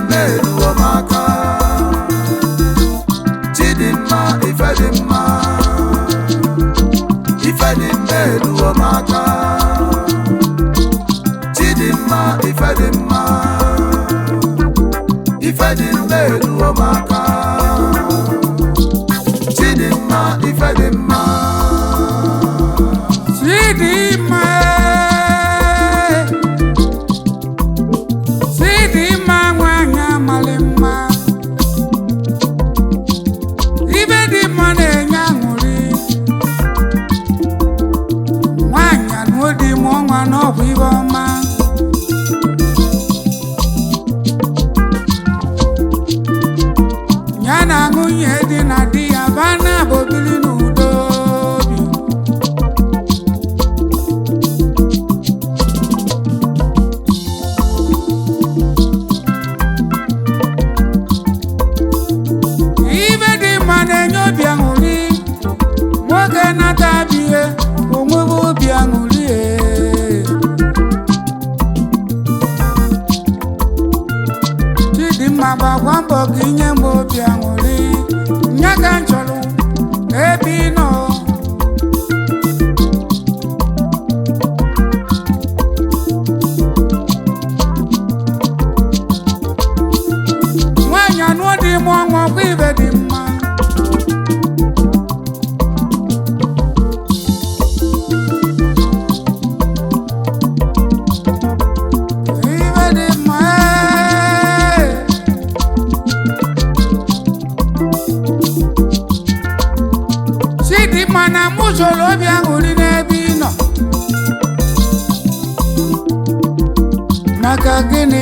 mma eruo m aka. Chidimma, ife dị mma, ife dị mma eruo m aka. Chidimma, ife dị mma, ife dị mma eruo m aka. Chidimma, ife dị mma. Chidimma, Chidimma nwanyị amalị mma, ibe dị mma na-enye aṅụrị. Nwanyị anụọ di m ọnwa n'ọbụ ibe ọma. Ya na nwunye dị na di ya bana bobili n'udo obi. Ibe dị mma na-enye obi aṅụrị. Nwoke nata bihe onwebe obi aṅụrị ee. Chidimma, gbakwa mbọ ka inye m obi aṅụrị. Nya ka m chọrọ ebe ị nọ. Nwaanyị anụọ dị m ọnwa ọkwa ibe dị mma. Ibe dị mma ee. Chidimma, na mụ chọrọ obi aṅụrị n'ebe ị nọ. Maka gịnị?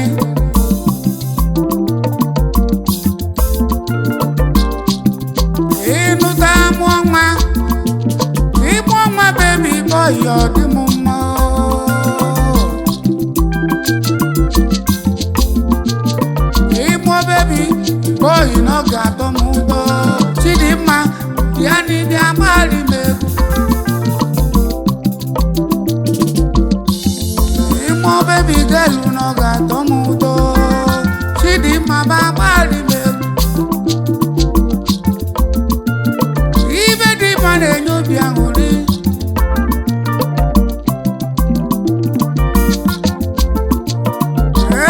Ịnụta mụọ nwa, ịmụọ nwa bebi bọyị, ọ dị m mma oo. Ịmụọ bebi bọyị na ọ ga-atọ m ụtọ. Chidimma, ya na ịdị amarị m egwu. Ịmụọ bebi gelu na ọ ga-atọ m ụtọ. Chidimma, ba amarị m egwu. Ibe dị mma na-enye obi aṅụrị.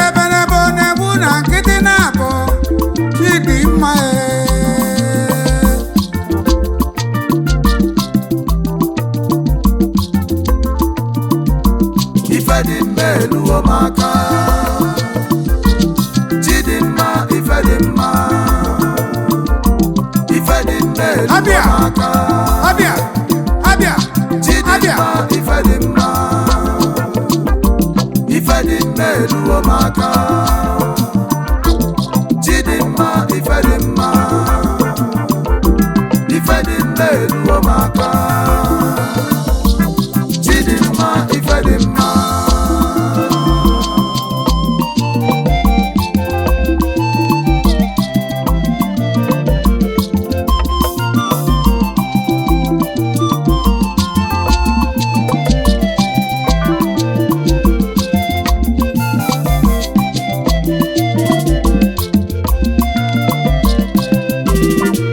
Ebenebe ọ na-egbu na nkịtị na-abụ. Chidimma ee. Ife dị mma eruo m aka. Chidimma, ife dị mma, ife dị mma eruo Abịa. m aka. Abịa, abịa, abịa. Chidimma, ife dị mma, ife dị mma eruo m aka. Chidimma, ife dị mma, ife dị mma eruo m aka. Chidimma, ife dị mma.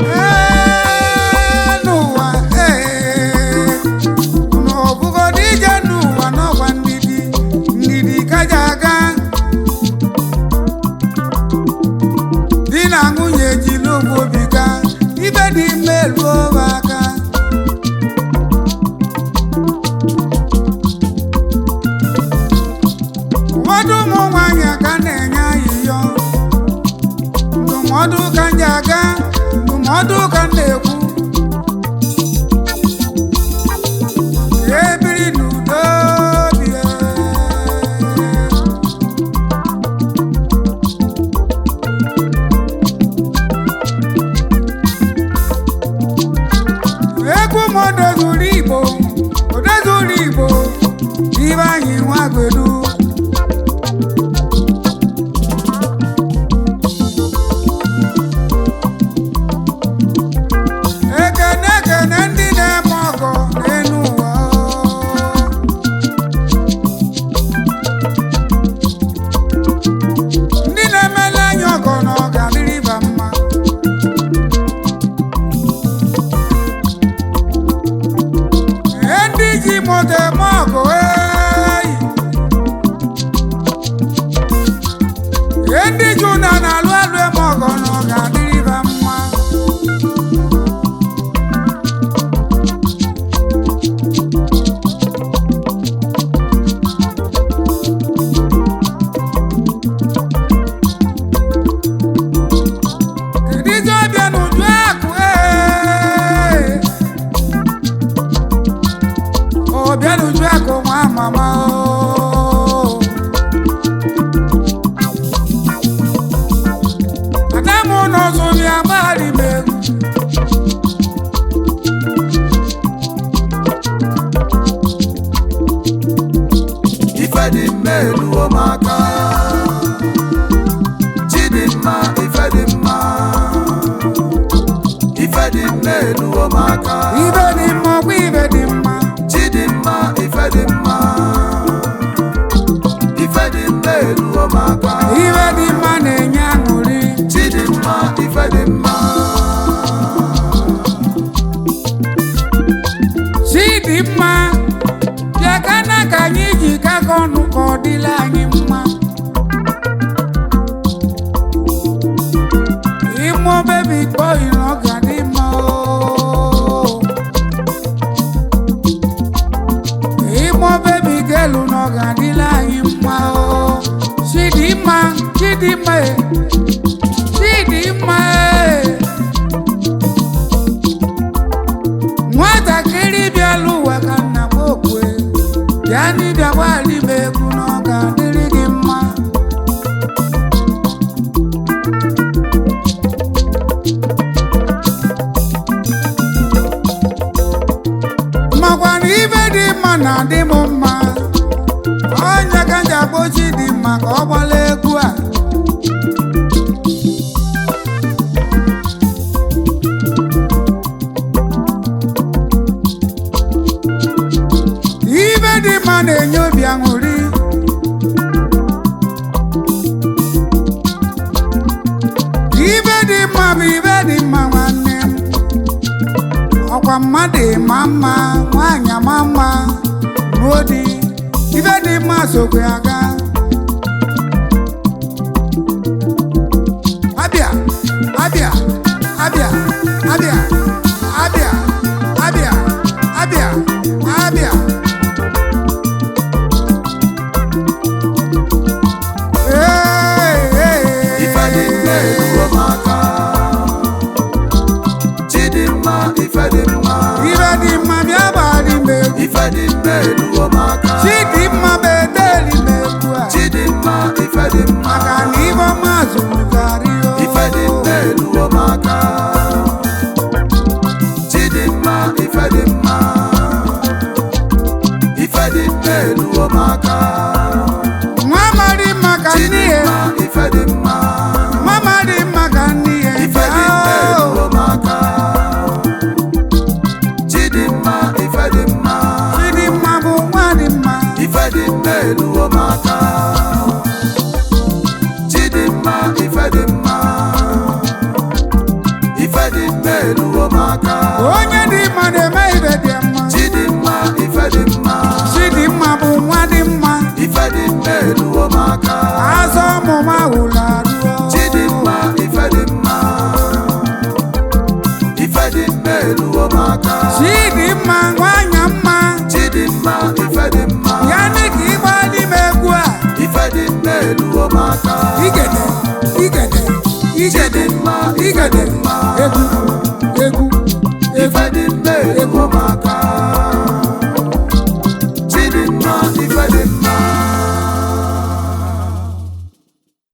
Ee, n'ụwa ee, n'ọbụgodị ije n'ụwa n'ọgwa ndidi, ndidi kaja aga. Di na nwunye jiri ụgwọ obi ga ibe dị mma eruo ha aka. Ụfọdụ ụmụ nwaanyị ka na-enye ayịyọ ndụmọdụ ka m ji aga, ndụmọdụ ka m na-ekwu. Ebiri n'udo bie. Egwu m odozuru Igbo, odozuru Igbo, ibe anyị nwagodu. n'ọzọ bịa gbagharị m egwu. Ife dị mma eluo m aka. Chidimma, ife dị mma. Ife dị mma eluo m aka. Ibe dị mma, ọkwa ibe dị mma. Chidimma, ife dị mma. Ife dị mma eluo m aka. Ibe dị mma na-enye aṅụrị. Chidimma, ife dị mma. Chidimma, bịa ka na ka anyị ji kakọ ọnụ ka ọ dịla anyị mma. Imo bebi boy na ọ ga dị mma ooo. Imo bebi gelu na ọ ga dịla anyị mma ooo. Chidimma, Chidimma e, Chidimma e. Nwatakịrị bịala ụwa ka nna m okwe, bịa n'ịbịa gbalị m egwu na ọ ga-adịrị gị mma. Makwa na ibe dị mma na-adị m mma. Onye ka m ji akpọ Chidimma ka ọ gbala egwu a. Ibe dị mma na-enye obi aṅụrị. Ibe dị mma bụ ibe dị mma, nwanne m. Ọkwa mmadụ ma mma, nwaanyị ma mma n'odi. Ibe dị mma sokwe aga. Abịa, abịa.